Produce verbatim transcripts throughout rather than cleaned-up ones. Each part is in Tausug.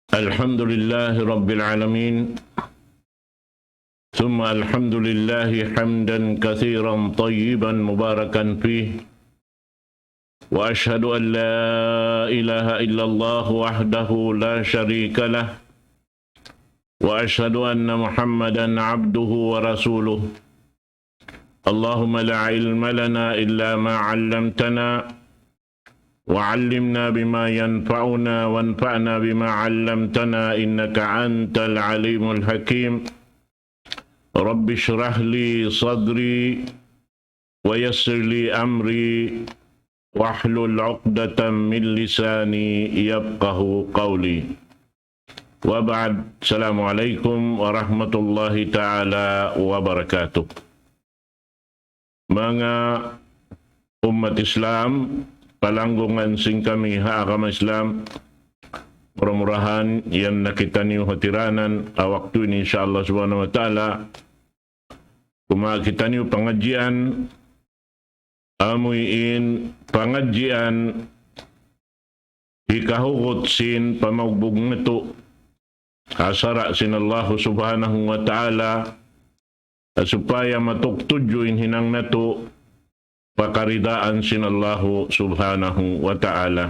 الحمد لله رب العالمين، ثم الحمد لله حمدا كثيرا طيبا مباركا فيه، وأشهد أن لا إله إلا الله وحده لا شريك له، وأشهد أن محمدا عبده ورسوله. اللهم لا علم لنا إلا ما علمتنا، وعلمنا بما ينفعنا، وانفعنا بما علمتنا، إنك أنت العليم الحكيم. رب اشرح لي صدري، ويسر لي أمري، واحلل عقدة من لساني يفقه قولي. وبعد، السلام عليكم ورحمة الله تعالى وبركاته. Manga ummat Islam, palanggungan sin kami ha agama Islam, mura-murahan yan na kitaniyu ha tiranan ha waktu ini, insya Allah subhanahu wa ta'ala, kumawa' kitaniyu pangadjian, amu in pangadjian hikahugut sin pamaugbug natu', ha sara' sin Allahu subhanahu wa ta'ala, supaya matuktuju in hinang natu', pakaridaan sin Allahu subhanahu wa ta'ala.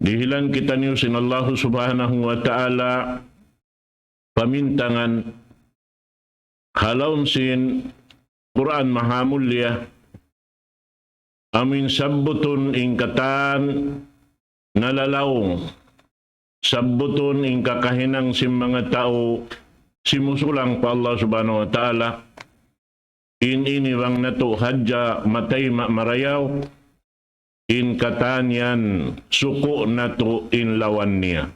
Dihilan kitaniyu sin Allahu subhanahu wa ta'ala, pamintangan ha lawm sin Qur'an Mahamulliya, amu in sabbutun in katan nalalaung, sabbutun in kakahinang sin manga tau simusulang pa Allah subhanahu wa ta'ala, in ini bang natu' hadja matay ma-, marayaw, in katan yan suku' natu' in lawan niya.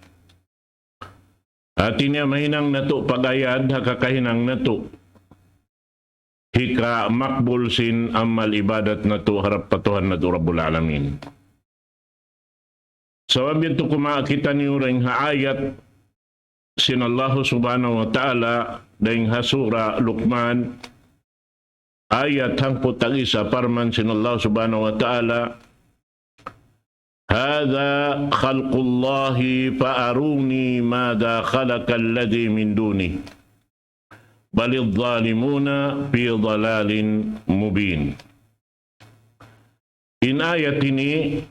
Hati niya mahinang natu' pag-ayad ha kakahinang natu'. Hika makbul sin amal ibadat natu' harap pa Tuhan natu' Rabbul Alamin. Sabab yadtu kumawa' kitaniyu dayn ha ayat sin Allahu subhanahu wa ta'ala dayn ha Sura Luqman, ayat hangpu' tag-isa, parman sin Allah subhanahu wa ta'ala, هذا خلق الله فأروني ماذا خلق الذين من دونه بل الظالمون في ضلال مبين. In ayat ini,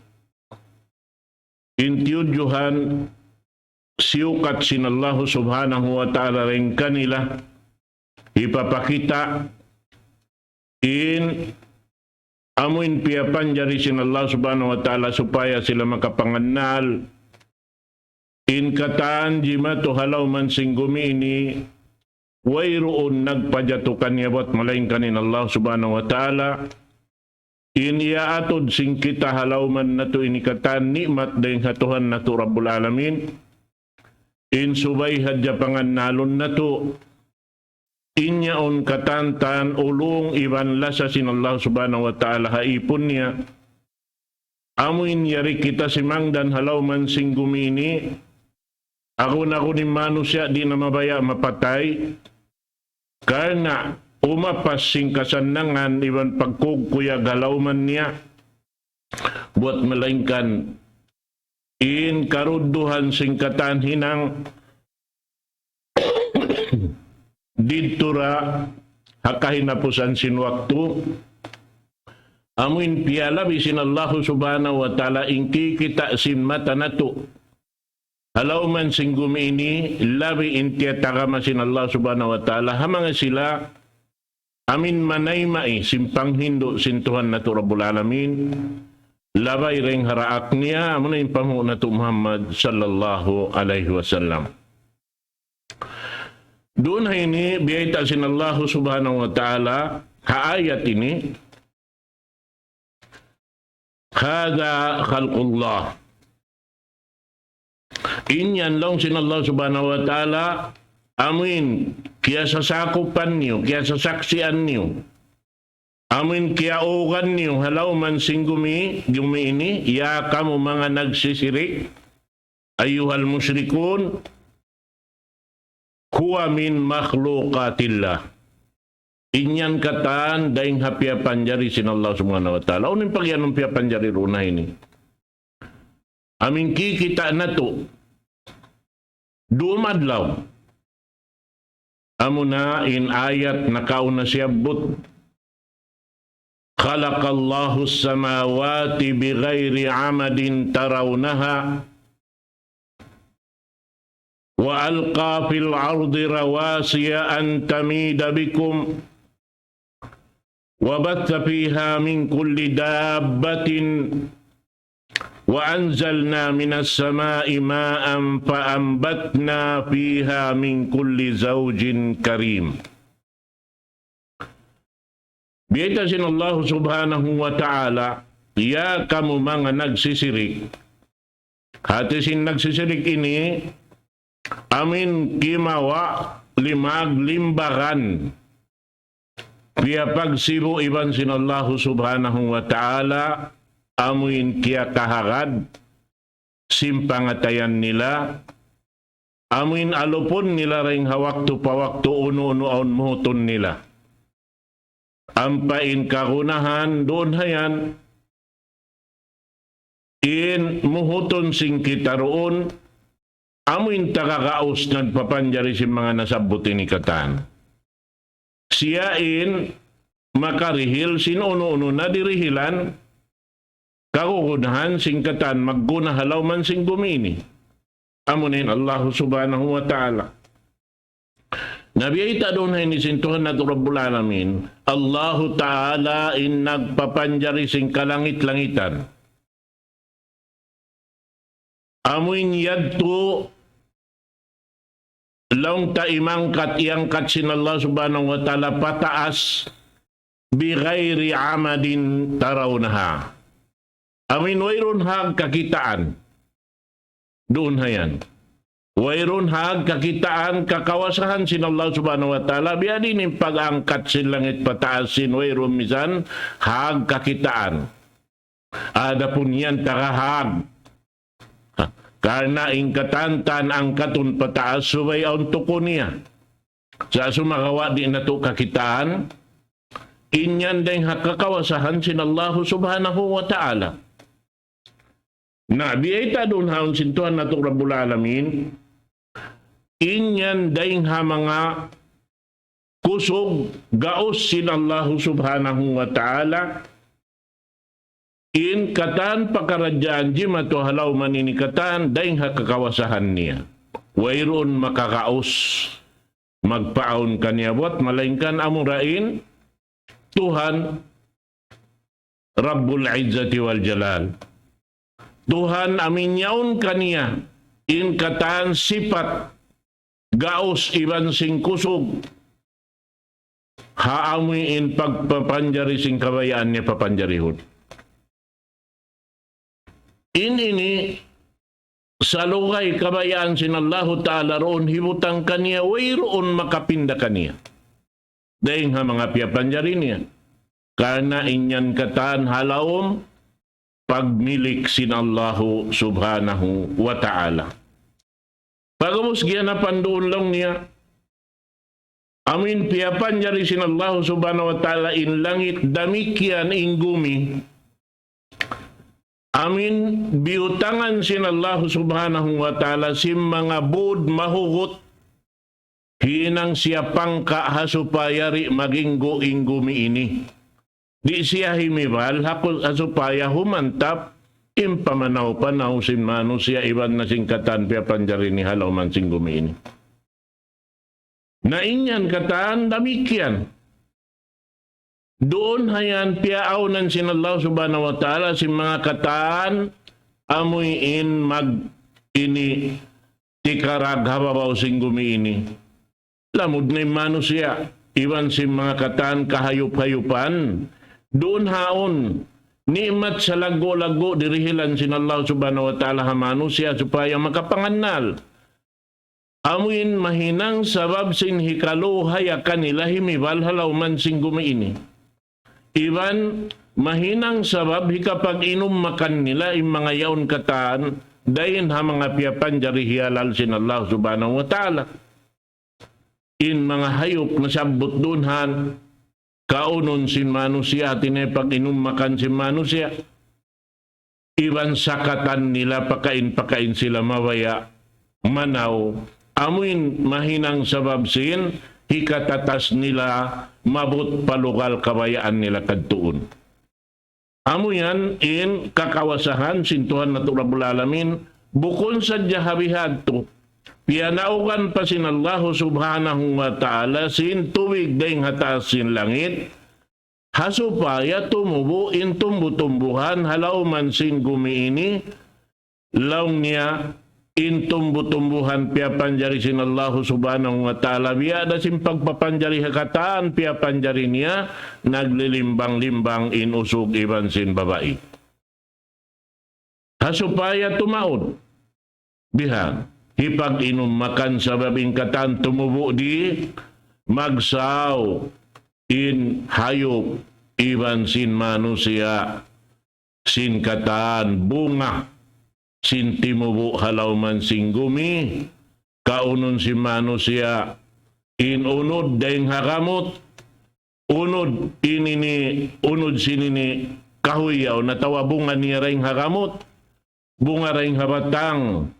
in tiyudjuhan siyukat sin Allahu subhanahu wa ta'ala dayn kanila, hipapakita' in amu in piyapanjari sin Allah subhanahu wa ta'ala supaya sila makapangannal in katan jimatu ha lawm sin gumi ini, wayruun nagpajatu kaniya buat malaingkan in Allah subhanahu wa ta'ala. In iyaatud sin kita ha lawm natu' ini katan ni'mat dayn ha Tuhan natu' Rabbul Alamin. In subay hadja pangannalun natu', in yaun katan-katan ulung iban lasa sin Allah subhanahu wa ta'ala ha ipun niya. Amu in yari kita simangdan ha lawm sin gumi ini, agun-agun in manusiya' di' na mabaya' mapatay, karna' umapas sin kasannangan iban pagkugkuyag ha lawm niya, buat malaingkan in karudduhan sin katan hinang didtu ra ha kahinapusan sin waktu, amu in piyalabi sin Allahu subhanahu wa ta'ala in kikita' sin mata natu' ha lawm sin gumi ini, labi in tiyatagama sin Allah subhanahu wa ta'ala ha manga sila amu in manayma' sin panghindu' sin Tuhan natu' Rabbul Alamin, labay dayn ha daak niya, amu na in panghu' natu' Muhammad sallallahu alayhi wasallam. Duun ha ini, biyayta' sin Allahu subhanahu wa ta'ala ha ayat ini, هذا خلق الله. In yan laung sin Allah subhanahu wa ta'ala, amu in kiyasasakupan niyu, kiyasasaksian niyu, amu in kiyaugan niyu ha lawm sin gumi, gumi ini, ya kamu manga nagsisirik, أيها المشركون، هو من مخلوقات الله. In yan katan dayn ha piyapanjari sin Allah subhanahu wa ta'ala. Unu in pagiyanun piyapanjari duun ha ini? Amu in kikita' natu', Dum adlaw. Amuna in ayat nakauna siyabbut. خلق الله السماوات بغير عمد ترونها وألقى في الأرض رواسي أن تميد بكم وبث فيها من كل دابة وأنزلنا من السماء ماء فأنبتنا فيها من كل زوج كريم. Biyayta' sin Allah Subhanahu wa Ta'ala, ya kamu manga nagsisirik. Hati sin nagsisirik ini, amuin kimawa' limag limbaran. Piyapagsibu' iban sin Allahu Subhanahu wa Ta'ala, amuin kiyakahagad sin pangatayan nila, amuin alupun nila dayn ha waktu pa waktu unu-unu awn muhutun nila. Ampa in kagunahan duun hayan, in muhutun sin kita duun, amuin taga gaus nagpapanjari sin manga nasabbut ini katan. Siya in makarihil sin unu-unu na dirihilan, kagunahan sin katan magguna ha lawm sin gumi ini. Amuna in Allahu Subhanahu wa Ta'ala. Na biyayta' duun ha ini sin Tuhan natu' Rabbul Alamin, Allahu Ta'ala in nagpapanjari sin kalangit-langitan. Amuin yadtu laung ta imangkat, iyangkat sin Allah Subhanahu wa Ta'ala pataas, بغير عمد ترونها. Amuin wayruun hag kakitaan. Duun hayan. Wayruun hag kakitaan kakawasahan sin Allah Subhanahu wa Ta'ala, biya' diin in pag-angkat sin langit pataas sin wayruun misan hag kakitaan. Adapun yan taga hag. Ha, karna' in katan-katan angkatun pataas subay awn tuku niya. Sa' sumagawa' di' natu' kakitaan, in yan dayng ha kakawasahan sin Allahu Subhanahu wa Ta'ala. Na biyayta' duun ha yaun sin Tuhan natu' Rabbul Alamin, in yan dayng ha manga kusug gaus sin Allahu Subhanahu wa Ta'ala, in katan pakaradjaan jimatu ha lawm ini katan dayng ha kakawasahan niya. Wayruun makagaus magpaawn kaniya buwat, malaingkan amura in Tuhan Rabbul Izzati wal Jalal. Tuhan amuin yaun kaniya in katan sipat gaus iban sin kusug ha amuin pagpapanjari sin kabayaan niya papanjarihun. In ini salugay kabayaan sin Allahu Ta'ala duun hibutang kaniya, wayruun makapinda kaniya dayng ha manga piyapanjari niya. Karna' in yan katan ha lawm pagmilik sin Allahu Subhanahu wa Ta'ala. Pag'ubus giyanapan duun laung niya, amuin piyapanjari sin Allahu Subhanahu wa Ta'ala in langit, damikkiyan in gumi. Amuin biyutangan sin Allahu Subhanahu wa Ta'ala sin manga būd mahugut, hinang siya pangka' ha supaya di' maginggu in gumi ini. Di' siya himibal ha ku-, ha supaya humantap in pamanaw-panaw sin manusiya' iban na sin katan piyapanjari niya ha lawm sin gumi ini. Na in yan katan damikkiyan. Duun hayan piyaawnan sin Allah Subhanahu wa Ta'ala sin manga katan amuin mag-ini tikarag ha babaw sin gumi ini. Lamud na in manusiya', iban sin manga katan kahayup-hayupan. Duun haun, ni'mat salaggu'-laggu' dirihilan sin Allah Subhanahu wa Ta'ala ha manusiya' supaya makapangannal. Amuin mahinang sabab sin hikaluhay kanila himibal ha lawm sin gumi ini. Iban mahinang sabab hikapag-inum makan nila in manga yaun katan, dayn ha manga piyapanjari hiyalal sin Allah Subhanahu wa Ta'ala. In manga hayup nasabbut duun han, kaunun sin manusiya', hāti niya pag-inum makan sin manusiya'. Iban sakatan nila pakain-pakain sila mabaya' manaw, amuin mahinang sabab sin hikatatas nila maabut pa lugal kabayaan nila kadtuun. Amu yan in kakawasahan sin Tuhan natu' Rabbul Alamin, bukun sadja ha bihadtu. Piyanaugan pa sin Allahu Subhanahu wa Ta'ala sin tubig dayn ha taas sin langit, ha supaya tumubu' in tumbu-tumbuhan ha lawm sin gumi ini, laung niya, in tumbu-tumbuhan piyapanjari sin Allahu Subhanahu wa Ta'ala, biya' da sin pagpapanjari ha katan piyapanjari niya, naglilimbang-limbang in usug iban sin babai. Ha supaya tumaud. Bihan, hipag-inum makan sabab in katan tumubu' di, magsaw in hayup iban sin manusiya', sin katan bunga sin timubu' ha lawm sin gumi, kaunun sin manusiya', in unud dayn ha gamut, unud ini ni, unud sin ini kahuy yaun, atawa bunga niya dayn ha gamut, bunga dayn ha batang,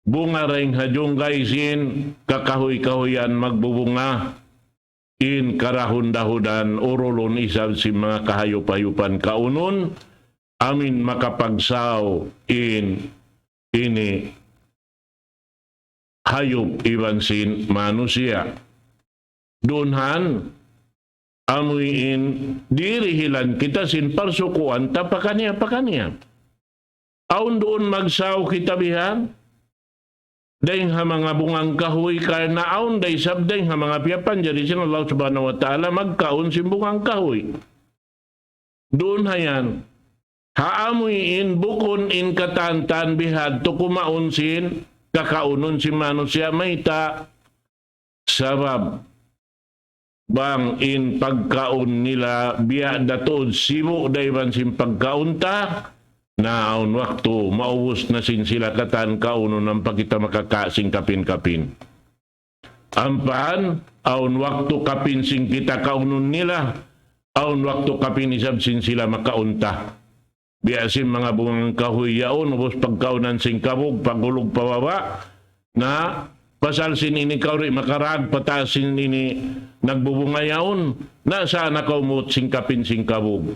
bunga dayn ha junggay sin kakahuy-kahuyan magbubunga, in karahun-dahudan, urulun isab sin manga kahayup-hayupan kaunun, amuin makapagsaw in ini hayup iban sin manusiya'. Duun han, amuin dirihilan kita sin parsukuan ta pakaniya-pakaniya. Awn duun magsaw kita bihan, dayn ha manga bungang kahuy, karna' awn da isab dayn ha manga piyapanjari sin Allah Subhanahu wa Ta'ala magkaun sin bungang kahuy. Duun ha yan, ha amuin bukun in katan-katan bihadtu kumaun sin kakaunun sin manusiya', mayta'? Sabab bang in pagkaun nila biya' da tuud sibu' da iban sin pagkaun ta, na awn waktu maubus na sin sila katan kaunun ampa kita makaka' sin kapin-kapin. Ampa awn waktu kapin sin kita kaunun nila, awn waktu kapin isab sin sila makaun ta. Biya' sin manga bungang kahuy yaun, ubus pagkaunan sin kabug, paghulug pababa', na pasal sin ini kaw di' makarag pataas sin ini nagbubunga yaun, na sa' na kaw muut sin kapin sin kabug.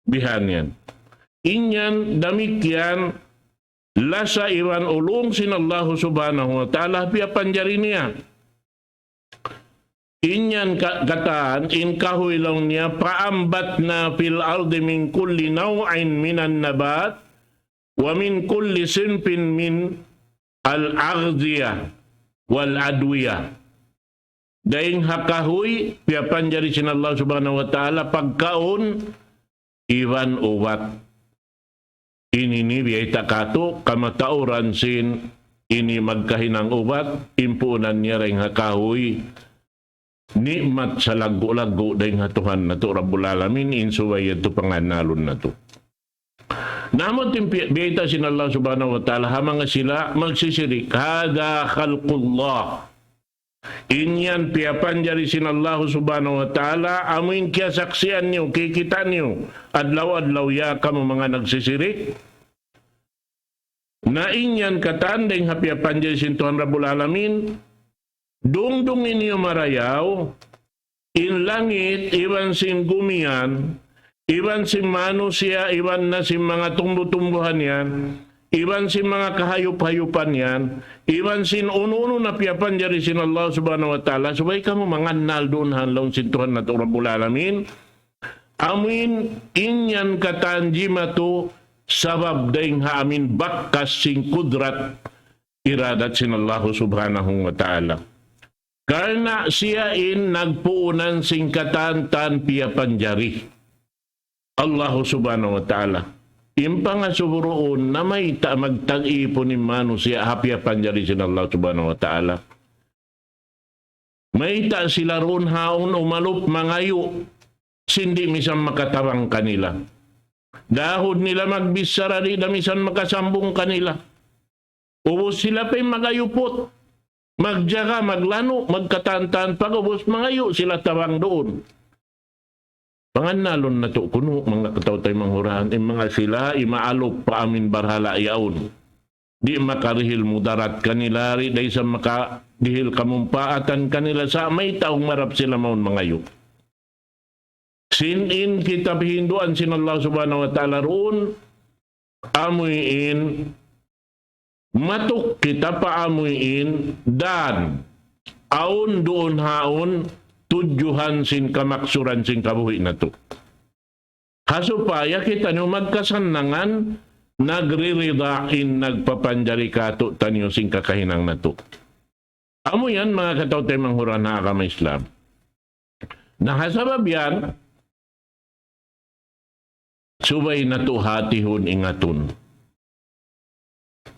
Bihan yan. In yan damikkiyan lasa iban ulung sin Allahu Subhanahu wa Ta'ala piyapanjari niya. In yan ka-, katan, in kahuy laung niya, فأنبتنا في الأرض من كل نوع من النبات ومن كل صنف من الأغذية والأدوية. Dayn ha kahuy, piyapanjari sin Allah Subhanahu wa Ta'ala pagkaun iban ubat. Ini ni biyayta' katu', kamatauran sin ini magkahinang ubat, in puunan niya dayn ha kahuy, ni'mat salaggu'-laggu' dayn ha Tuhan natu' Rabbul Alamin, in subay yadtu pangannalun natu'. Na amu in pi-, biyayta' sin Allah Subhanahu wa Ta'ala ha manga sila magsisirik. هذا خلق الله. In yan piyapanjari sin Allah Subhanahu wa Ta'ala, amu in kiyasaksian niyu, kikita' niyu, adlaw-adlaw ya kamu manga nagsisirik. Na in yan katan dayn ha piyapanjari sin Tuhan Rabbul Alamin, dungdungi niyu marayaw, in langit, iban sin gumi yan, iban sin manusiya', iban na sin manga tumbu-tumbuhan yan, iban sin manga kahayup-hayupan yan, iban sin unu-unu na piyapanjari sin Allah Subhanahu wa Ta'ala, subay kamu mangannal duun ha laung sin Tuhan natu' Rabbul Alamin, amuin in yan katan jimatu sabab dayn ha amuin bakas sin kudrat iradat sin Allah Subhanahu wa Ta'ala. Karna' siya in nagpuunan sin katan-katan piyapanjari. Allah Subhanahu wa Ta'ala. In pangasubu duun na mayta' magtag-ipun in manusiya' ha piyapanjari sin Allah Subhanahu wa Ta'ala. Mayta' sila duun haun umalup mangayu', sin di' misan makatabang kanila. Dahun nila magbichara di' da misan makasambung kanila. Ubus sila pa in magayuput, magjaga, maglanu', magkatan-katan, pag'ubus mangayu' sila tabang duun. Pangannalun natu' kunu', manga kataw-taymanghuran, in manga sila, imaalup pa amuin barhala' yaun. di' makarihil mudarat kanila, di' da isab makarihil kamumpaatan kanila, sa' mayta' humarap sila mawn mangayu'. Sin in kita pihinduan sin Allah Subhanahu wa Ta'ala duun, amuin matuk kita pa amuin dan awn duun haun tudjuhan sin kamaksuran sin kabuhi' natu'. Ha supaya kitaniyu magkasannangan, nagririda in nagpapanjari kātu'niyu sin kakahinang natu'. Amu yan, manga kataw-taymanghuran ha agama Islam. Na ha sabab yan, subay natu' hatihun ingatun.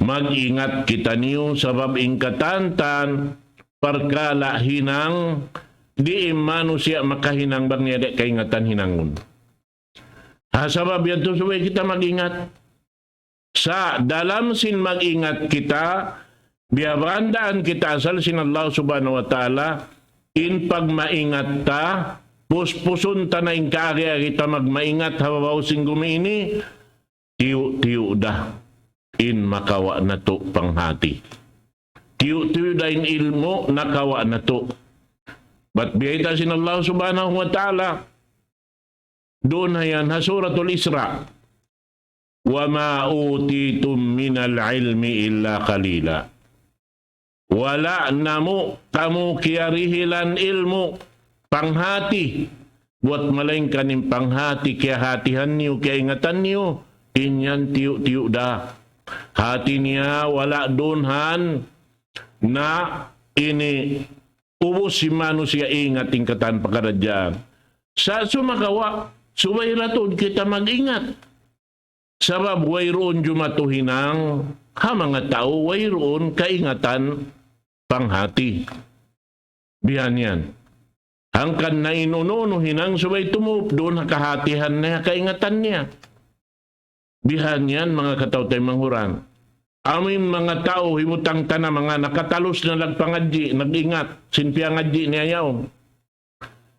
Mag-ingat kitaniyu sabab in katantan parkala' hinang, di' in manusiya' makahinang bang niya di' kaingatan hinangun. Ha sabab yadtu subay kita mag-ingat. Sa' dalam sin mag-ingat kita, biyabandaan kita asal sin Allah Subhanahu wa Ta'ala, in pagmaingat ta, puspusun ta na in kaagi-agi ta magmaingat ha babaw sin gumi ini, tiyu'-tiyu' da in makawa' natu' panghati. Tiyu'-tiyu' da in ilmu' nakawa' natu'. Bat biyayta' sin Allah Subhanahu wa Ta'ala, duun ha yan ha Suratul Isra, وما أوتيتم من العلم إلا قليلا. Wala' namu' kamu kiyarihilan ilmu', panghati, buwat malaingkan in panghati, kiyahatihan niyu, kiyaingatan niyu, in yan tiyu'-tiyu' da. Hati niya, wala' duun han, na ini ubus sin manusiya' ingat in katan pakaradjaan. Sa' sumagawa', subay ra tuud kita mag-ingat. Sabab wayruun jumatu hinang, ha manga tau wayruun kaingatan panghati. Bihan yan. Hangkan na in unu-unu hinang subay tumup duun ha kahatihan niya, kaingatan niya. Bihan yan, manga kataw-taymanghuran. Amu in manga tau, hibutang ta na manga nakatalus na nagpangadji', nag-ingat, sin piyangadji' niya yaun.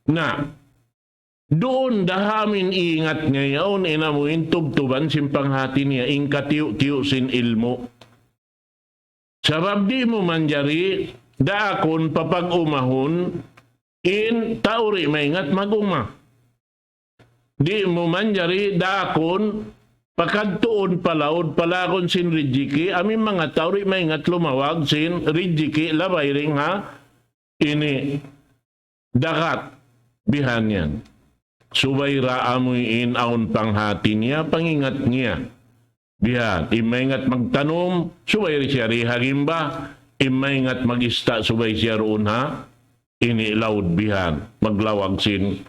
Na, duun da ha amu in ingat niya yaun, in amu in tubtuban sin panghati niya, in katiyu'-tiyu' sin ilmu'. Sabab di' mu manjari daakun papag-umahun in tau di' maingat mag-uma. Di' mu manjari daakun pakadtuun pa laud palagun sin rijiki', amu in manga tau di' maingat lumawag sin rijiki' labay dayn ha ini dagat. Bihan yan. Subay ra amu in awn panghati niya, pangingat niya. Bihan, in maingat magtanum, subay siya di ha gimba. In maingat mag-ista', subay siya duun ha ini laud. Bihan, maglawag sin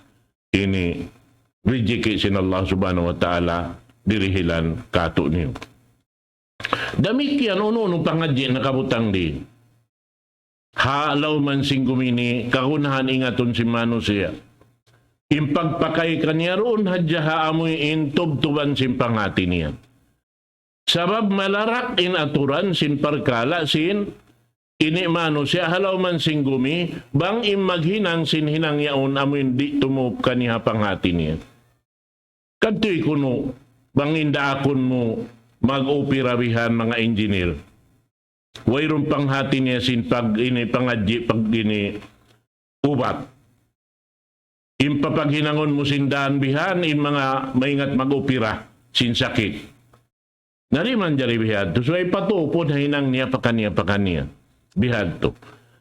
ini rijiki' sin Allah Subhanahu wa Ta'ala dirihilan kātu'niyu. Damikkiyan unu-unu pangadji' nakabutang di ha lawm sin gumi ini, kagunahan ingatun sin manusiya'. In pagpakay kaniya duun hadja ha amu in tubtuban sin panghati niya. Sabab malarak in aturan sin parkala' sin ini manusiya' ha lawm sin gumi, bang in maghinang sin hinang yaun amu in di' tumup kaniya ha panghati niya. Kadtuy kunu', bang in daakun mu mag-opera bihan manga engineer. Wayruun panghati niya sin pag ini pangadji', pag ini ubat. In papaghinangun mu sin dān bihan, in manga maingat mag-opera sin sakit. Na di' manjari bihadtu, subay patupun ha hinang niya pakaniya-pakaniya. Bihadtu.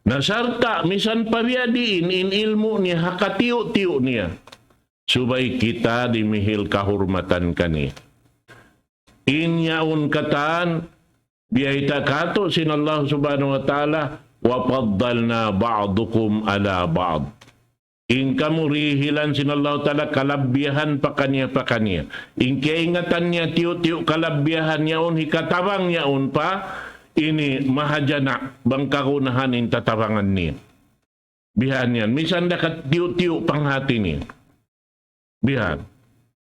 Na sarta' misan pa biya' diin in ilmu' niya ha katiyu'-tiyu' niya. Subay kita dimihil kahurmatan kaniya. In yaun katan, biyayta' kātu' sin Allah Subhanahu wa Ta'ala, وَفَضَّلْنَا بَعْضَكُمْ عَلَى بَعْضٍ. In kamu dihilan sin Allah Ta'ala kalabbiyahan pakaniya-pakaniya. In kaingatan niya tiyu'-tiyu' kalabbiyahan yaun, hikatabang yaun pa ini mahajana bang kagunahan in tatabangan niya. Bihan yan. Misan da katiyu'-tiyu' panghati niya. Bihan.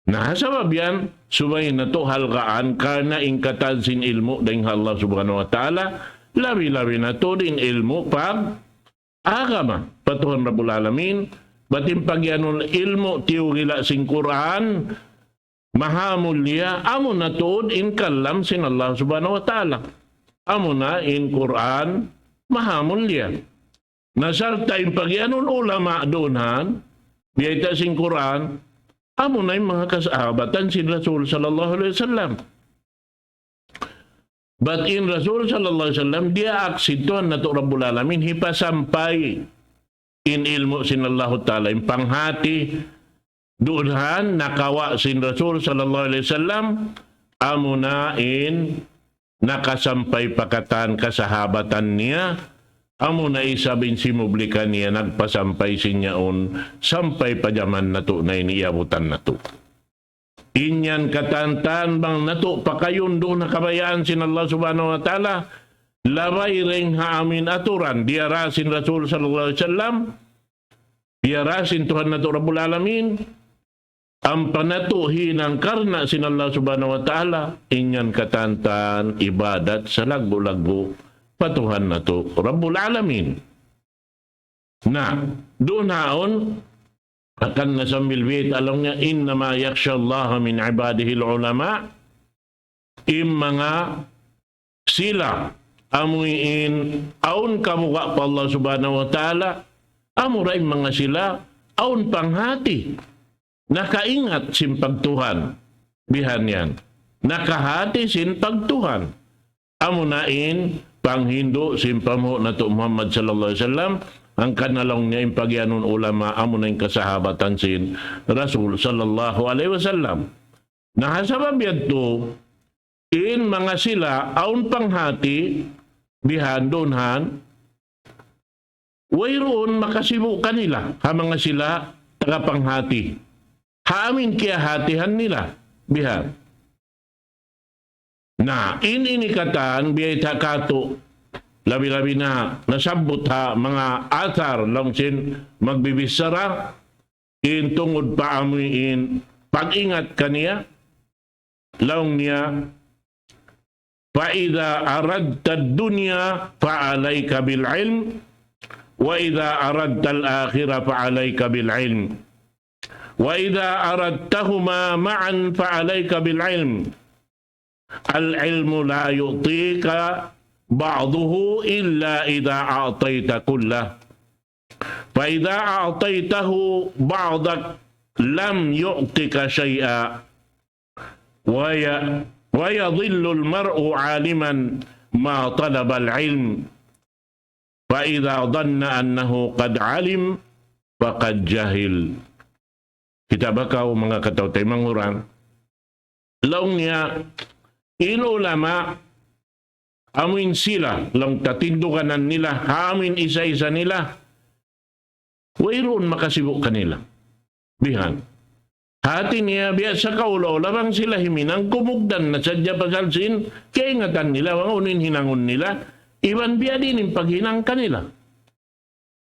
Na, sabab yan, subay natu' halgaan karna' in katan sin ilmu' dayn ha Allah Subhanahu wa Ta'ala, labi-labi na tuud in ilmu' pag agama pa Tuhan Rabbul Alamin, bat in pagiyanun ilmu' tiyugila' sin Qur'an, mahamulliya, amu na tuud in kalam sin Allah Subhanahu wa Ta'ala. Amuna in Qur'an mahamulliya. Na sarta' in pagiyanun ulama duun han, biyayta' sin Qur'an, amuna in manga kasahabatan sin Rasul sallallahu alayhi wasallam. Bat in Rasul sallallahu alayhi wasallam, diyaak sin Tuhan natu' Rabbul Alamin, hipasampay in ilmu' sin Allahu Ta'ala, in panghati, duun han nakawa' sin Rasul sallallahu alayhi wasallam, amuna in nakasampay pa katan kasahabatan niya, amuna isab in simubli kaniya nagpasampay sin yaun, sampay pa jaman natu' na ini iyabutan natu'. In yan katantan bang natu' pakayun duun ha kabayaan sin Allah Subhanahu wa Ta'ala, labay dayn ha amuin aturan, diyara sin Rasul sallallahu alayhi wasallam, diyara sin Tuhan natu' Rabbul Alamin, ampa natu' hinang karna' sin Allah Subhanahu wa Ta'ala, in yan katantan ibadat salaggu'-laggu' pa Tuhan natu' Rabbul Alamin. Na, duun haun, akan na sambil biyayta' laung niya, إنما يخشى الله من عباده العلماء, in manga sila, amuin awn kabuga' pa Allah Subhanahu wa Ta'ala, amura in manga sila, awn panghati, nakaingat sin pagtuhan, bihan yan, nakahati sin pagtuhan. Amuna in panghindu' sin panghu' natu' Muhammad sallallahu alayhi wasallam, hangkan na laung niya in pagiyanun ulama, amuna in kasahabatan sin Rasul sallallahu alayhi wasallam. Na ha sabab yadtu, in manga sila, awn panghati, bihan duun han, wayruun makasibu' kanila, ha manga sila, taga panghati. Ha amuin kiyahatihan nila, bihan. Na, in ini katan, biyayta' katu', labi-labi na, nasabbut ha manga athar, laung sin magbibichara, in tungud pa amuin pag-ingat kaniya, laung niya, فإذا أردت الدنيا فعليك بالعلم، وإذا أردت الآخرة فعليك بالعلم، وإذا أردتهما معا فعليك بالعلم. العلم لا يعطيك بعضه إلا إذا أعطيت كله، فإذا أعطيته بعضك لم يعطك شيئا، وي-، ويضل المرء عالما ما طلب العلم، فإذا ظن أنه قد علم فقد جهل. Kita' ba kaw manga kataw-taymanghuran. Laung niya, in ulama, amuin sila, laung ta tinduganan nila, ha amuin isa-isa nila, wayruun makasibu' kanila. Bihan. Hati niya, biya' sa kaula-ula bang sila himinang kumugdan na sadja pasal sin, kaingatan nila, bang unu in hinangun nila, iban biya' diin in paghinang kanila.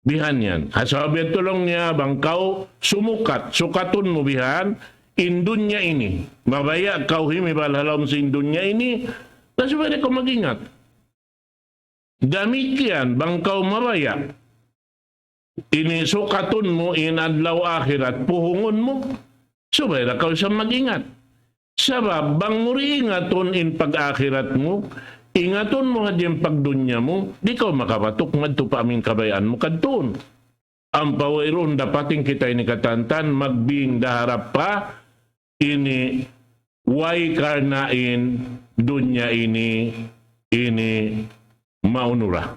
Bihan yan. Ha sabab yadtu laung niya, bang kaw sumukat, sukatun mu bihan, in dunya ini. Mabaya' kaw himibal ha lawm sin dunya ini, na subay da kaw mag-ingat. Damikkiyan, bang kaw mabaya'. Ini sukatun mu in adlaw akhirat, puhungun mu. Subay da kaw sa mag-ingat. Sabab, bang mu di' ingatun in pag-akhirat mu, ingatun mu hadja in pagdunya mu, di' kaw makabatuk madtu pa amuin kabayaan mu kadtuun. Ampa wayruun dapatin kita ini katantan, magbing da harap pa ini way karna' in dunya ini, ini maunura.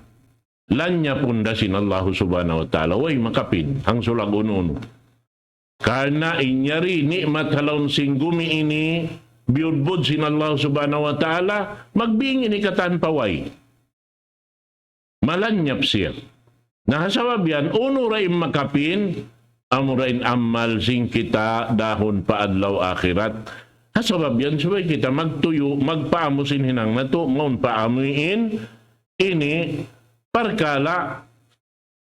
Lanyapun da sin Allahu Subhanahu wa Ta'ala, way makapin, hangsulag unu-unu. Karna' in yari ni'mat ha lawm sin gumi ini, biyudbud sin Allahu Subhanahu wa Ta'ala, magbing ini katan pa way. Malanyap siya. Na ha sabab yan, unu ra in makapin, amu ra in amal sin kita dahun pa adlaw akhirat. Ha sabab yan, subay kita magtuyu', magpaamu sin hinang natu', mawn pa amuin, ini, parkala',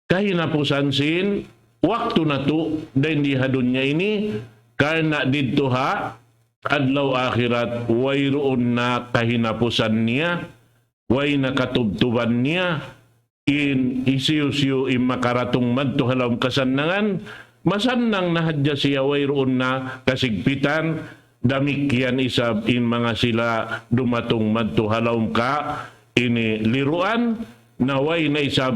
kahinapusan sin waktu natu', dayn di ha dunya ini, karna' didtu ha adlaw akhirat, wayruun na kahinapusan niya, way na katubtuban niya, in hisiyu-siyu in makaratung madtu ha lawm kasannangan, masannang na hadja siya wayruun na kasigpitan, damikkiyan isab in manga sila dumatung madtu ha lawm ka, ini liruan, na way na isab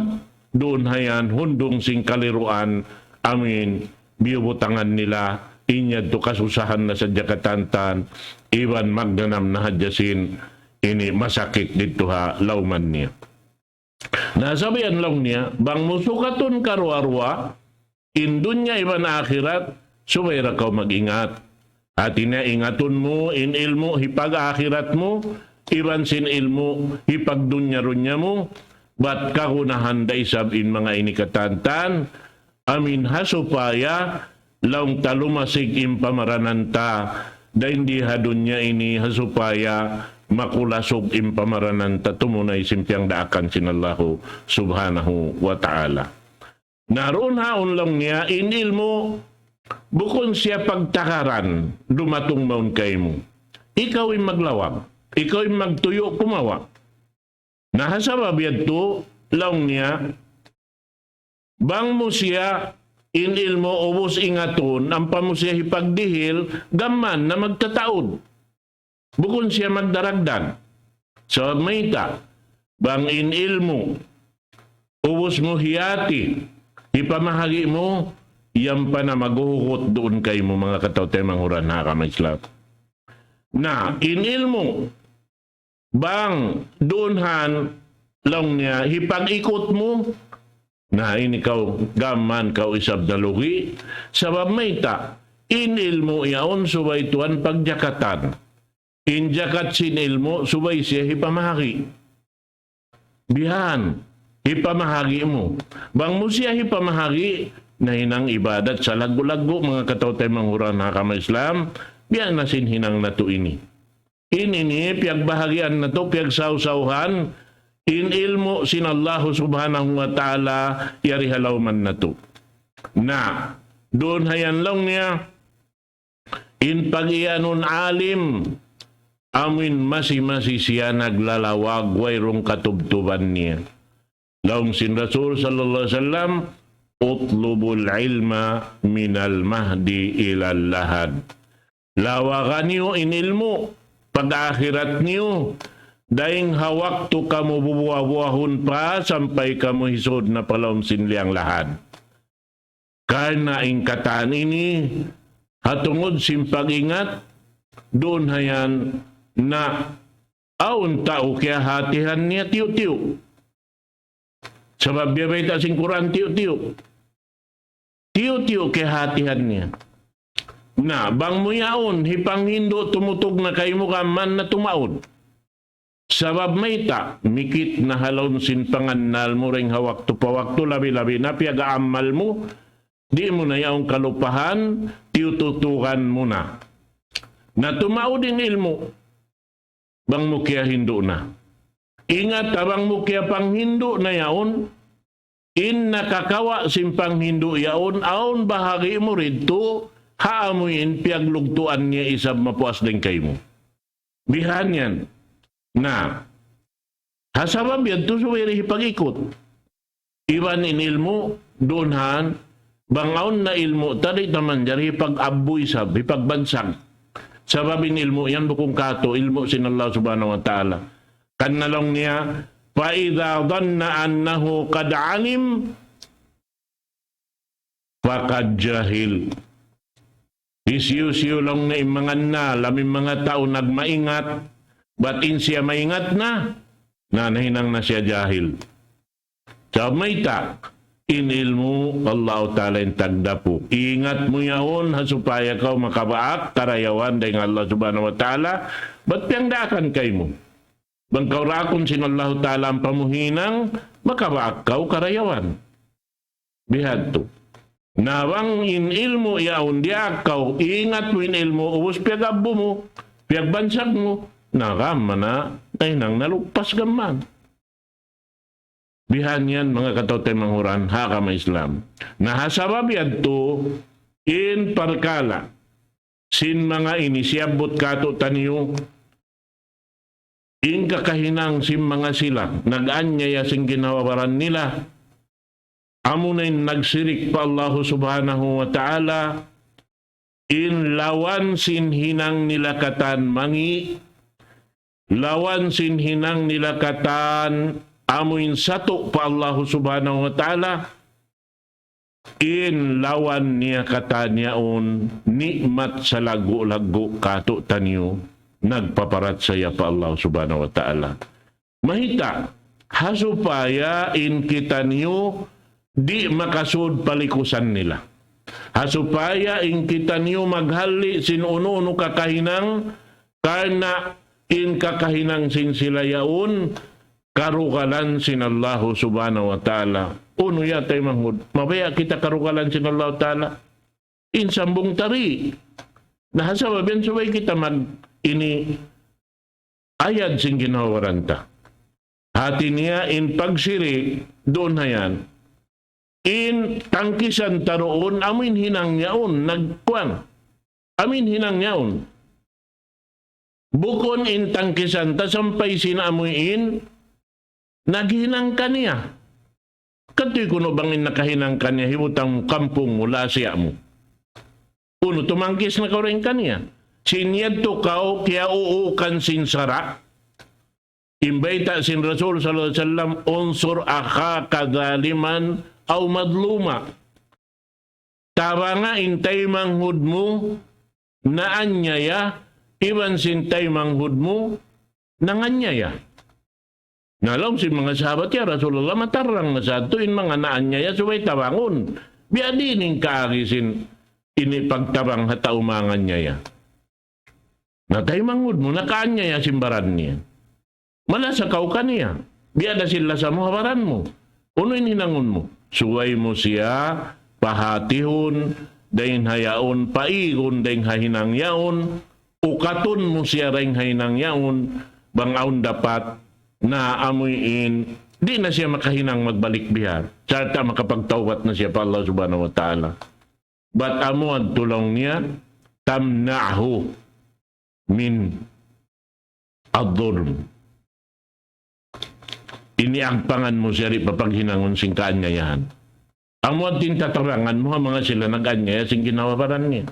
duun hayan hundung sin kaliruan, amuin biyubutangan nila, in yadtu kasusahan na sadja katantan, iban magdanam na hadja sin ini masakit didtu ha lawman niya. Na sabihan laung niya, bang mu sukatun karuwa-ruwa, in dunya iban akhirat, subay da kaw mag-ingat. Hati niya ingatun mu, in ilmu' hipag-akhirat mu, iban sin ilmu' hipagdunya-dunya mu, bat kagunahan da isab in manga ini katantan, amuin ha supaya laung ta lumasig in pamaranan ta, dayn di ha dunya ini ha supaya makulasug in pamaranan ta tumunay sin piyangdaakan sin Allahu subhanahu wa ta'ala. Na duun haun laung niya, in ilmu', bukun siya pagtakaran, dumatung mawn kaymu. Ikaw in maglawag, ikaw in magtuyu' kumawa'. Na ha sabab yadtu, laung niya, bang mu siya in ilmu' ubus ingatun, ampa mu siya hipagdihil, gam mayan na magtataud. Bukun siya magdaragdag. Sabab mayta', bang in ilmu', ubus mu hiyati, hipamahagi' mu, yan pa na maghuhugut duun kaymu manga kataw-taymanghuran ha agama Islam. Na, in ilmu', bang duun han laung niya hipag-ikut mu, na ini kaw, gam mayan kaw isab nalugi', sabab mayta', in ilmu' yaun subay tuwan pagjakatan. In jakat sin ilmu' subay siya hipamahagi'. Bihan, hipamahagi' mu. Bang mu siya hipamahagi', nahinang ibadat salaggu'-laggu' manga kataw-taymanghuran ha agama Islam, biya' na sin hinang natu' ini. In ini, piyagbahagian natu', piyagsawsawhan, in ilmu' sin Allahu subhanahu wa ta'ala, yari ha lawman natu'. Na, duun hayan laung niya, in pag-iyanun alim, amuin masi-masi siya naglalawag, wayruun katubtuban niya. Laung sin Rasul sallallahu alayhi wasallam, اطلبوا العلم من المهد إلى اللحد. Lawaga niyu in ilmu', pag-akhirat niyu, dayng ha waktu kamu bubuwa-buwahun pa, sampay kamu hisud na pa lawm sin liyang lahad. Karna' in katan ini, ha tungud sin pag-ingat, duun hayan na awn tau kiyahatihan niya tiyu'-tiyu'. Sabab biya' bayta' sin Qur'an tiyu'-tiyu'. Tiyu'-tiyu' kiyahatihan niya. Na, bang mu yaun, hipanghindu' tumutug na kaymu gam mayan na tumaud. Sabab mayta', mikit na ha lawm sin pangannal mu dayng ha waktu pa waktu, labi-labi na piyag-aamal mu, di' mu na yaun kalupahan, tiyututugan mu na. Na tumaud in ilmu', bang mu kiyahindu' na. Ingat ha bang mu kiyapanghindu' na yaun, in nakakawa' sin panghindu' yaun, awn bahagi' mu didtu, ha amuin piyaglugtuan niya isab mapuas dayng kaymu. Bihan yan. Na, ha sabab yadtu subay da hipag-ikut. Iban in ilmu', duun han, bang awn na ilmu', ta di' ta manjari hipag-abbu isab, hipagbansag. Sabab in ilmu' yan bukun katu', ilmu' sin Allah subhanahu wa ta'ala. Karna' laung niya, فإذا ظن أنه قد علم فقد جهل. Hisiyu-siyu laung niya in manga annal, amu in manga tau nagmaingat, bat in siya maingat na, na nahinang na siya jahil. Sabab mayta', in ilmu' Allahu Ta'ala in tagdapu. Ingat mu yaun ha supaya kaw makabaak karayawan dayn ha Allah Subhanahu wa Ta'ala, bat piyangdaakan kaymu. Bang kaw raakun sin Allahu Ta'ala ampa mu hinang, makabaak kaw karayawan. Bihadtu. Na bang in ilmu' yaun diyaak kaw, ingat mu in ilmu', ubus piyag-abbu mu, piyagbansag mu, na gam mayan na, nahinang na luppas gam mayan. Bihan yan, manga kataw-taymanghuran ha agama Islam. Na ha sabab yadtu, in parkala' sin manga ini siyabbut kātu'niyu, in kakahinang sin manga sila nag-anyaya sin ginhawa-baran nila, amuna in nagsirik pa Allahu Subhanahu wa Ta'ala, in lawan sin hinang nila katan mangi', lawan sin hinang nila katan amuin satu' pa Allahu Subhanahu wa Ta'ala, in lawan niya katan yaun ni'mat salaggu'-laggu' kātu'niyu nagpaparachaya pa Allah Subhanahu wa Ta'ala. Mayta', ha supaya in kitaniyu di' makasud pa likusan nila. Ha supaya in kitaniyu maghali sin unu-unu kakahinang, karna' in kakahinang sin sila yaun, karugalan sin Allahu Subhanahu wa Ta'ala. Unu ya taymanghud, mabaya' kita karugalan sin Allahu Ta'ala? In sambung ta di'. Na ha sabab yan subay kita mag ini ayad sin ginhawa-baran ta. Hati niya in pagsirik duun hayan. In tangkisan ta duun, amuin hinang yaun, nagkuan. Amuin hinang yaun. Bukun in tangkisan ta sampay sin amuin naghinang kaniya. Katuy kunu' bang in nakahinang kaniya, hibutang mu kampung mu, lasiya mu. Unu, tumangkis na kaw dayn kaniya. Sin yadtu kaw kiyauukan sin sara'. In bayta' sin Rasul sallallahu alayhi wasallam, انصر أخاك ظالما أو مظلوما. Tabanga in taymanghud mu naanyaya, iban sin taymanghud mu nanganyaya. Na laung sin manga sahabat, "Ya Rasulullah, matarrang na sadtu in manga naanyaya subay tabangun. Biya' diin in kaagi sin ini pagtabang ha tau manganyaya?" Na taymanghud mu, nakaanyaya sin baran niya. Malasa kaw kaniya. Biya' da sin lasa mu ha baran mu. Unu in hinangun mu? Subay mu siya pahatihun dayn ha yaun, paigun dayn ha hinang yaun, ukatun mu siya dayn ha hinang yaun, bang awn dapat na amuin, di' na siya makahinang magbalik bihan. Sarta' makapagtawbat na siya pa Allah Subhanahu wa Ta'ala. Bat amu yadtu laung niya, تمنعه من الظلم. Ini agpangan mu siya di' papaghinangun sin kaanyayahan. Amu yadtu in tatabangan mu ha manga sila nag-anyaya sin ginhawa-baran niya.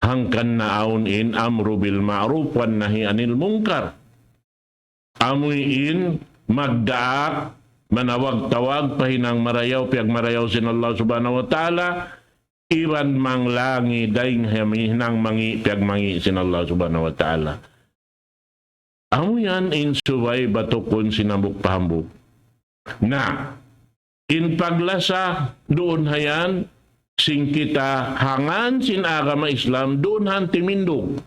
Hangkan na awn in amru bil ma'ruf wan nahi anil munkar. Amuin magdaak, manawag-tawag pa hinang marayaw, piyagmarayaw sin Allah Subhanahu wa Ta'ala, iban manglangi dayn ha hinang mangi', piyagmangi' sin Allah Subhanahu wa Ta'ala. Amu yan in subay batukun sin hambuuk pa hambuuk. Na, in paglasa duun hayan, sin kita ha ngan sin agama Islam, duun han timindug.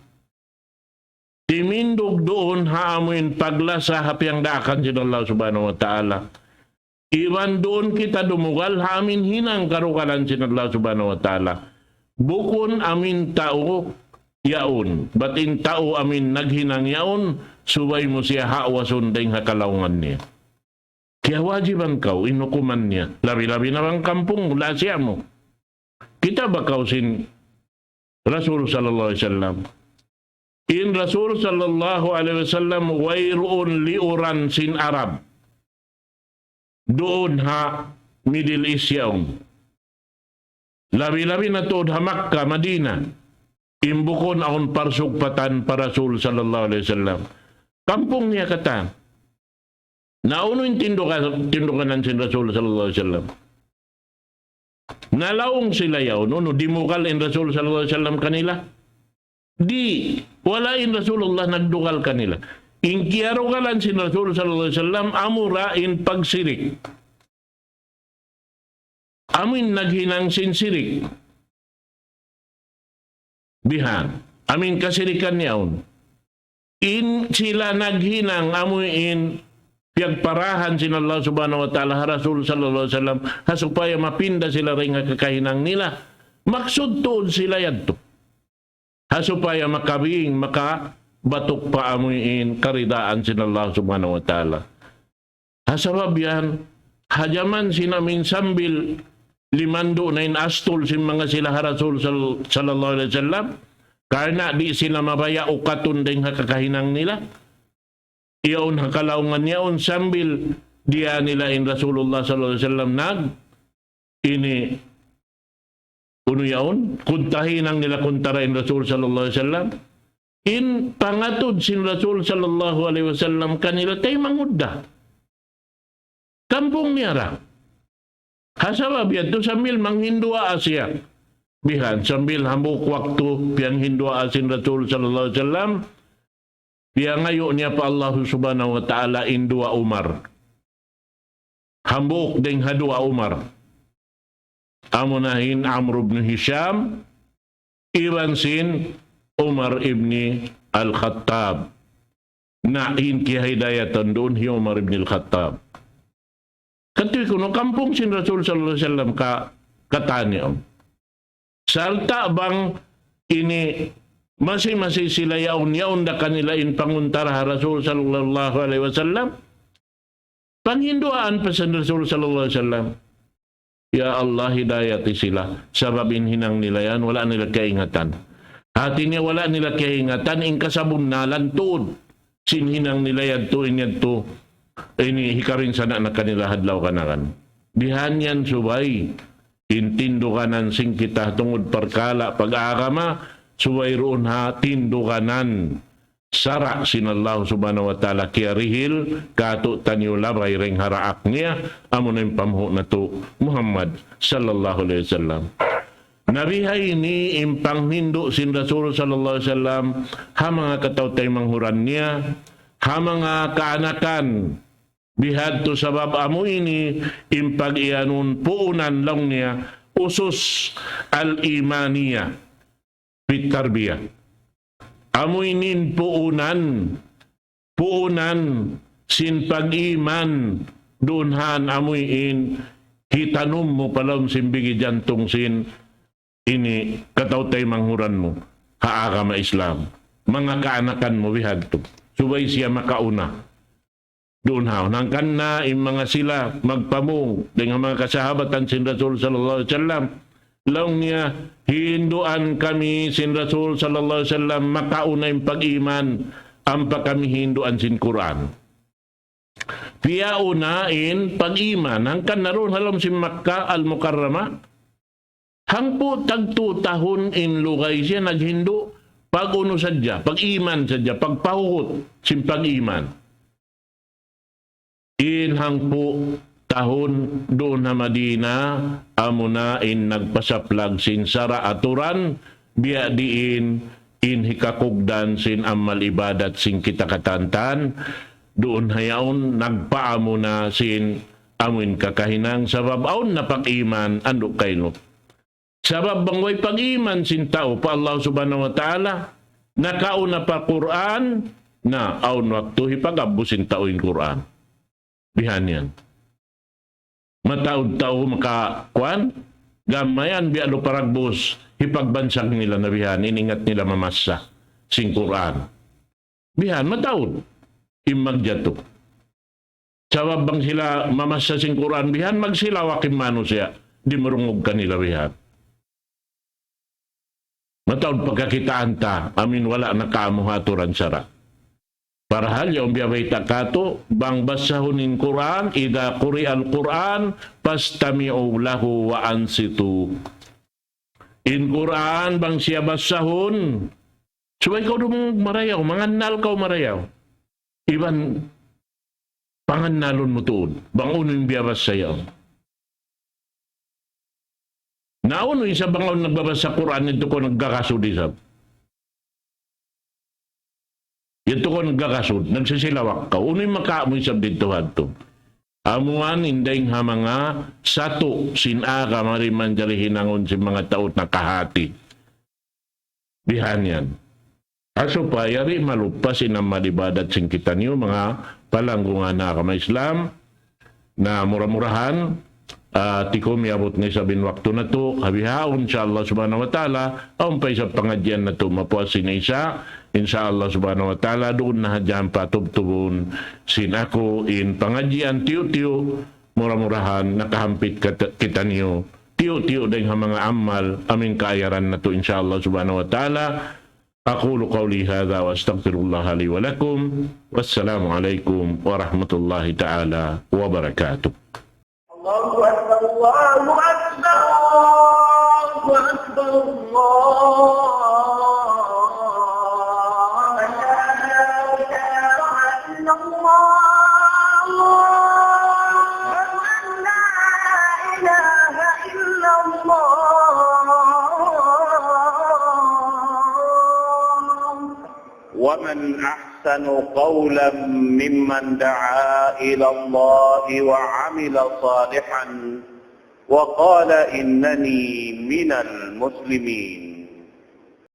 Timindug duun ha amuin paglasa ha piyangdaakan sin Allah Subhanahu wa Ta'ala. Iban duun kita dumugal ha amuin hinang karugalan sin Allah Subhanahu wa Ta'ala. Bukun amuin tau yaun. Bat in tau amuin naghinang yaun, subay mu siya haawasun dayn ha kalaungan niya. Kiyawajiban kaw, in hukuman niya. Labi-labi na bang kampung, lasiya mu. Kita' ba kaw sin Rasul sallallahu alayhi wasallam? In Rasul sallallahu alayhi wasallam wayruun liuran sin Arab. Duun ha Middle East yaun. Labi-labi na tuud ha Makkah, Madinah. In bukun awn parsugpatan pa Rasul sallallahu alayhi wasallam. Kampung niya katan. Na unu in tindugan, tinduganan sin Rasul sallallahu alayhi wasallam? Nalaung sila yaun, unu, dimugal in Rasul sallallahu alayhi wasallam kanila? Di', wala' in Rasulullah nagdugal kanila. In kiyarugalan sin Rasul sallallahu alayhi wasallam, amura in pagsirik. Amuin naghinang sin sirik. Bihan. Amuin kasirikan yaun. In sila naghinang amuin piyagparahan sin Allah Subhanahu wa Ta'ala ha Rasul sallallahu alayhi wasallam, ha supaya mapinda sila dayn ha kakahinang nila. Maksud tuud sila yadtu. Ha supaya makabing, makabatuk pa amuin karidaan sin Allah Subhanahu wa Ta'ala. Ha sabab yan, ha jaman sin amuin sambil limandu' na in astul sin manga sila ha Rasul sal-, sallallahu alayhi wasallam, karna' di' sila mabaya' ukatun dayn ha kakahinang nila. Yaun ha kalaungan yaun sambil diya nila in Rasulullah sallallahu alayhi wasallam nag ini unu yaun, kunta hinang nila kuntara in Rasul sallallahu alayhi wasallam. in pangatud sin Rasul sallallahu alayhi wasallam kanila taymanghud da. Kampung niya ra. Ha sabab yadtu sambil manghinduwaa siya. Bihan, sambil hambuuk waktu piyanghinduwaa sin Rasul sallallahu alayhi wasallam, piyangayu' niya pa Allah subhanahu wa ta'ala in duwa Umar. Hambuuk dayng ha duwa Umar. Amuna in Amr ibn Hisham, iban sin Umar ibn Al-Khattab. Na in kiyahidayatan duun hi Umar ibn Al-Khattab. Katuy kunu' kampung sin Rasul sallallahu alayhi wasallam ka, katan yaun. Sarta' bang ini masi-masi sila yaun, yaun da kanila in panguntara ha Rasul sallallahu alayhi wasallam. Panghinduwaan pa sin Rasul sallallahu alayhi wasallam. Ya Allah, hidayati sila. Sabab in hinang nila yan, wala' nila kaingatan. Hati niya wala' nila kaingatan, in kasabunnalan tuud sin hinang nila yadtu, in yadtu, ini hikarin sana na kanila ha adlaw kanakan. Bihan yan subay, in tinduganan sin kita tungud parkala' pag-agama, subay duun ha tinduganan sara' sin Allah subhanahu wa ta'ala kiyarihil kātu'niyu labay dayng ha daak niya, amuna in panghu' natu' Muhammad sallallahu alayhi wasallam. Na bihaini in panghindu' sin Rasul sallallahu alayhi wasallam ha manga kataw-taymanghuran niya, ha manga kaanakan, bihadtu sabab amu ini in pag-iyanun puunan laung niya usus al-imaniyah fit tarbiyah. Amu ini in puunan, puunan sin pag-iman duun ha amu in hitanum mu pa lawm sin bigi jantung sin ini kataw-taymanghuran mu ha agama Islam. Manga kaanakan mu bihadtu. Subay siya makauna. Duun ha, hangkan na in manga sila magpamung dayng ha manga kasahabatan sin Rasul sallallahu alayhi wasallam. Laung niya, hinduan kami sin Rasul sallallahu alayhi wasallam makauna in pag-iman, ampa kami hinduan sin Qur'an. Piyauna in pag-iman, hangkan na duun ha lawm sin Makkah Al-Mukarramah, hangpu' tag tū tahun in lugay siya naghindu', pag-unu sadja, pag-iman sadja, pagpahuhut sin pag-iman. In hangpu' tahun duun ha Madina, amuna in nagpasaplag sin sara' aturan, biya' diin in hikakugdan sin amal ibadat sin kita katantan, duun ha yaun nagpaamuna sin amuin kakahinang sabab awn na pag-iman andu' kaylu. Sabab bang way pag-iman sin tau pa Allah subhanahu wa ta'ala, nakauna pa Qur'an, na awn waktu hipag-abbus sin tau in Qur'an. Bihan yan. Mataud tau maka kuwan, gam mayan biya' lu paragbus, hipagbansag nila na bihan, in ingat nila mamassa sin Qur'an. Bihan, mataud in magjatu. Sabab bang sila mamassa sin Qur'an bihan, magsilawak in manusiya', di' marungug kanila bihan. Mataud pagkakitaan ta, amin wala' nakaamu ha aturan sara'. Parahal yaun biya' bayta' katu', bang bassahun in Qur'an, إذا قرئ القرآن فاستمعوا له وأنصتوا. In Qur'an bang siya bassahun, subay kaw dumungug marayaw, mangannal kaw marayaw. Iban pangannalun mu tuud, bang unu in biyabassa yaun. Na unu isab bang awn nagbabassa Qur'an, yadtu kaw naggakasud isab. Yadtu kaw naggakasud, nagsisilawak kaw. Unu in makawa' mu isab didtu hadtu? Amuan in dayng ha manga satu' sin agama di' manjari hinangun sin manga tau nakahati. Bihan yan. Ha supaya di' maluppas in amal ibadat sin kitaniyu, manga palanggungan ha agama Islam. Na mura-murahan, ah, ti ku miyabut na isab in waktu natu', ha bihaun, insya Allah subhanahu wa ta'ala, awn pa isab pangadjian natu' mapuas sin Isa, insya Allah subhanahu wa ta'ala, duun na hadja ampa tubtubun sin aku in pangadjian tiyu'-tiyu', mura-murahan, nakahampit kat-, kitaniyu, tiyu'-tiyu' dayng ha manga amal, amin kaayaran natu', insya Allah subhanahu wa ta'ala, أقول قولي هذا وأستغفر الله لي ولكم. والسلام عليكم ورحمة الله تعالى وبركاته. الله أكبر، الله أكبر، الله أكبر، الله ومن أحسن قولا ممن دعا إلى الله وعمل صالحا وقال إنني من المسلمين.